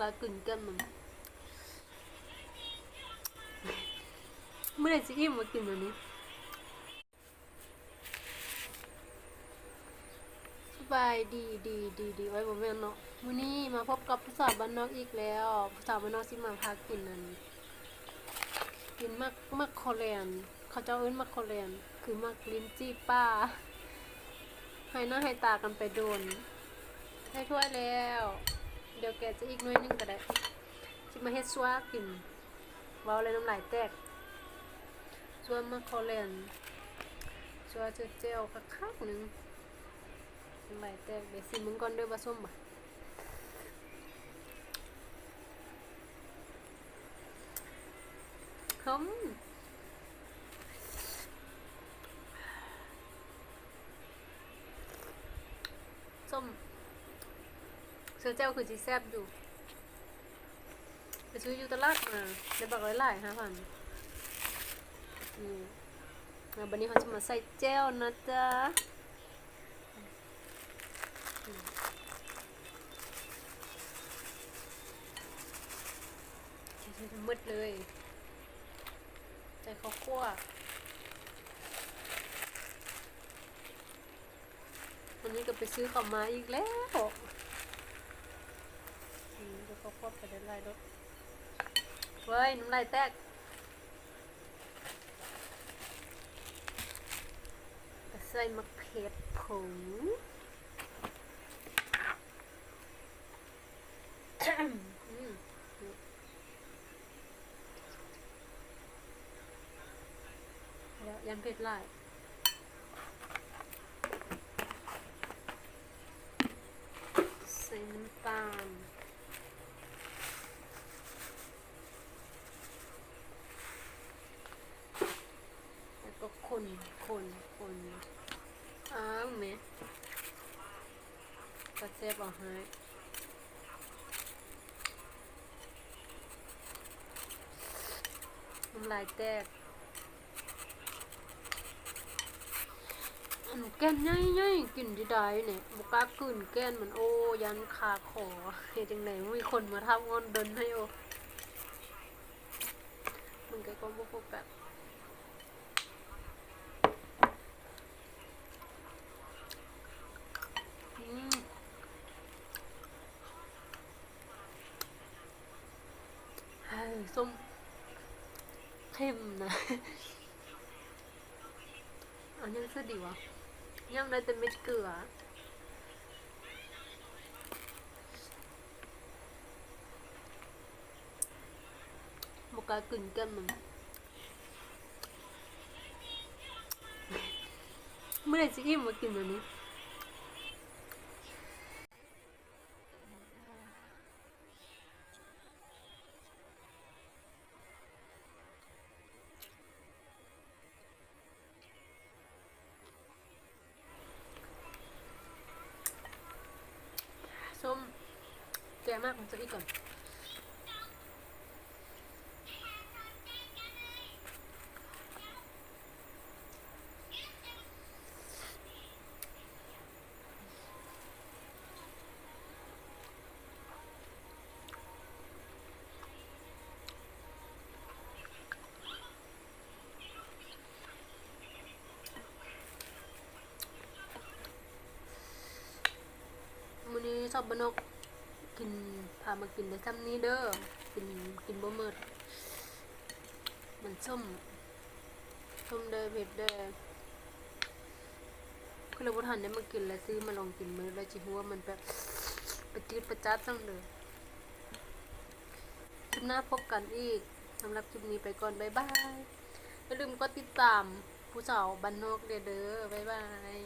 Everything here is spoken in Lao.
ປາກຶນກັນມັນ ມື້ໃດຊິອີ່ມມາກິນອັນນີ້. ສະບາຍດີ ດີ ດີ ດີ ໂອ້ຍ ບໍ່ແມ່ນເນາະ. ມື້ນີ້ມາພົບກັບຜູ້ສາວບ້ານນອກອີກແລ້ວ. ຜູ້ສາວບ້ານນອກຊິມາພາກິນອັນ ກິນໝາກ ໝາກຄໍແລນ. ເຂົາເຈົ້າເອີ້ນໝາກຄໍແລນ ຄືໝາກລິ້ນຈີ່ປ່າ. ຫາຍໜ້າຫາຍຕາກັນໄປດົນ. ໄດ້ຖ້ວຍແລ້ວ. ດຽວແກະຈະອີກໜ່ວຍໜຶ່ງກໍໄດ້. ຊິມາເຮັດຊົ່ວກິນ. ເວົ້າແລ້ວນ້ຳລາຍແຕກ. ຊົ່ວໝາກຄໍແລນ ຊົ່ວເຈີແຈ່ວຄັກໆໜຶ່ງ. ນ້ຳລາຍແຕກເດ. ຊິມເບິ່ງກ່ອນເດີວ່າສົ້ມບໍ່. ສົ້ມ ສົ້ມ ເຈີແຈ່ວຄືຊິແຊບຢູ່. ໄປຊື້ຢູ່ຕະຫຼາດມາ ໄດ້ບັກຫຼາຍໆ ຫ້າພັນ. ນີ້ ແລ້ວບັດນີ້ເຮົາຈະມາໃສ່ແຈ່ວນະຈ໊ະ. ໃສ່ໝົດເລີຍ. ໃສ່ເຂົ້າຂົ້ວ. ວັນນີ້ກໍໄປຊື້ເຂົ້າມາອີກແລ້ວ. ອືມ ເຂົ້າຄອບໄປໄດ້ຫຼາຍໂລດ. ເວີ້ຍ ນ້ຳລາຍແຕກ. ກໍໃສ່ໝາກເຜັດຜົງ. ອືມ ແລ້ວຢ້ານເຜັດຫຼາຍ ໃສ່ນ້ຳຕານ ແລ້ວກໍຄົນ ຄົນ ຄົນ. ອ້າວແມະ ຕາແຊບເອົາໃຫ້. ນ້ຳລາຍແຕກ. ອັນແກ່ນໃຫຍ່ໆ ກິນໄດ້ໆ ນີ້ ບໍ່ກ້າກືນແກ່ນມັນ. ໂອ້ ຢ້ານຄາຄໍ. ເຮັດຈັ່ງໃດ ມີຄົນມາທາບງອນດົນໃຫ້. ໂອ້ ມັນກໍບໍ່ໂຟກັສ. ອືມ ເອີ ສົ້ມເຄັມນະ. ເອົາຫຍັງໃສ່ດີວະ? ຍັງໄດ້ແຕ່ເມັດເກືອ. ບໍ່ກ້າກິນແກ່ນມັນ. ມື້ໃດຊິອີ່ມມາກິນອັນນີ້. ສົ້ມ ແກະໝາກມັນຊະອີກກ່ອນ. ມື້ນີ້ສາວບ້ານນອກກິນ ພາມາກິນໄດ້ຊ່ຳນີ້ເດີ. ກິນ ກິນບໍ່ໝົດ. ມັນສົ້ມ ສົ້ມເດີ ເຜັດເດີ. ຄືລະບໍ່ທັນໄດ້ມາກິນ ລະຊື້ມາລອງກິນເບິ່ງ ລະຊິຮູ້ວ່າມັນແບບປະຈືດປະຈາດຈັ່ງໃດ. ຄລິບໜ້າພົບກັນອີກ. ສຳລັບຄລິບນີ້ໄປກ່ອນ ບາຍບາຍ. ຢ່າລືມກົດຕິດຕາມຜູ້ສາວບ້ານນອກແດ່ເດີ. ບາຍບາຍ.